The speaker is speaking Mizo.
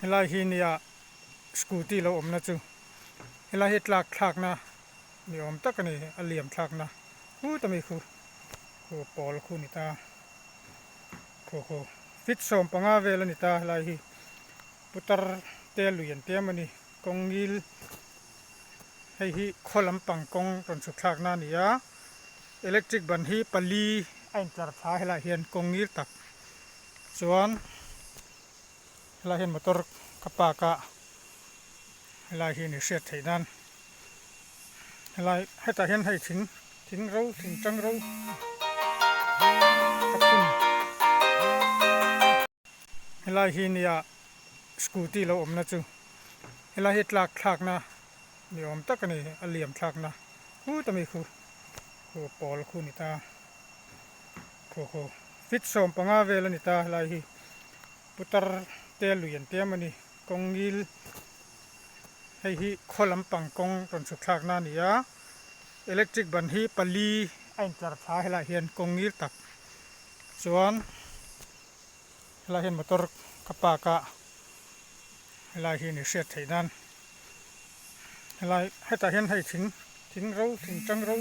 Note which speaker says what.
Speaker 1: Helai hi nia scooty lo awmna chu helai hi tlak thlakna ni awm tak a ni a liam thlakna khut ami khu khu pawl khu ni ta khu khu feet 15 vel a ni ta helai hi putar te lui an tiam a ni kawng ngil hei hi khaw lampang kawng rawn chhuk thlakna a ni a electric ban hi pali a intlar thla helaiah hian kawng ngil tak chuan. Helai hian motor ka park a helai hi ni hriat theih nan helai hetah hian hei thing thing ro thing tang ro ka phun helai hi nia scooty lo awmna chu helai hi tlak thlakna ni awm tak a ni a liam thlakna khut ami khu khu pawl khu ni ta khu khu feet 15 vel a ni ta helai hi. Putar te lui an tiam a ni. Kawng ngil hei hi khaw lampang kawng rawn chhuk thlakna a ni a. Electric ban hi pali a intlar thla helaiah hian kawng ngil tak chuan helaiah hian motor ka park a helai hi ni hriat theih nan helai hetah hian hei thing thing ro thing tang ro.